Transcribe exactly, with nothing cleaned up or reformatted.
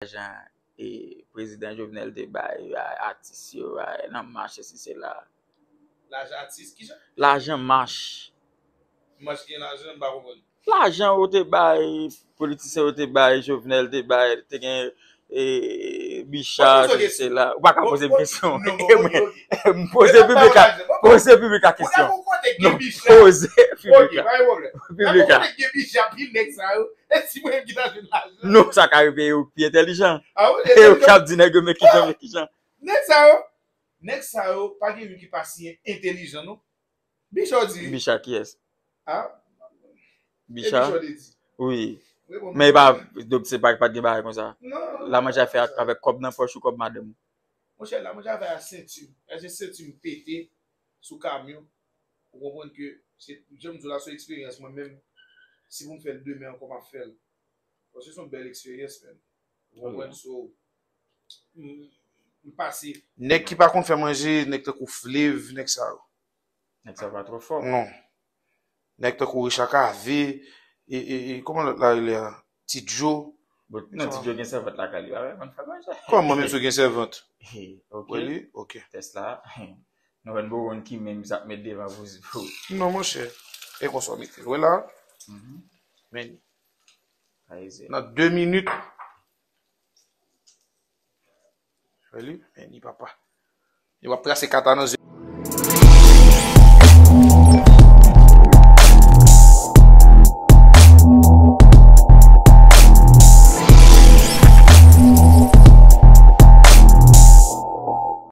Lajan e prezidan Jovenel te bay a- atis yo a- nan mach, si se la. Lajan atis, kijan? Lajan mach. Mach gen lajan, m pa konprann. Lajan ou te bay, politisyen ou te bay, Jovenel te bay, te gen e, Bicha, Poze si se la. Ou pa ka poze m kesyon. M poze piblik la. Poze piblik la kesyon. Non, poze piblik la. Piblik la. Non, sa ka rive yo pi entèlijan. E yo k ap di nèg yo men kijan, men kijan. Nèg sa yo, nèg sa yo, pa gen youn ki pa si entèlijan, non. Bicha w di. Bicha kiyès? Ah, Bicha? Bicha w te di. Wi. Wi, bon, Men e pa, donk se pa, pa t gen bagay konsa. Non. La manje a fè ak- avèk kòb nan pòch ou kòb madanm ou. Monchè, la manje a fè a senti. Èske senti m pete sou kamyon? Ou konprann ke se, jan m di w la, se yon eksperyans mwen menm. Si pou m fè l demen ankò, m ap fè l. Paske se yon bèl eksperyans, menm. Ou konprann? So, m m pase. Nèg ki pa konn fè manje, nèg tankou Flev, nèg sa yo. Nèg sa pa twò fò. Non. Nèg tankou Richard Cavé, e, e, e, kòman lòt la rele a? Ti Joe. Bon, non, Ti Joe gen sèvant lakay li, pa vre? Konn fè manje. Kòman menm si w gen sèvant? Hey, ok. Wè li? Ok. Tès la. Nou wè n bon ki menm sa k met devan pou pou- Non, monchè. E konsa w mete l. Wè la? Mhm. Men, Ayeze. Nan de minit. Wè li? Men, li papa. Li w ap trase kata nan zye.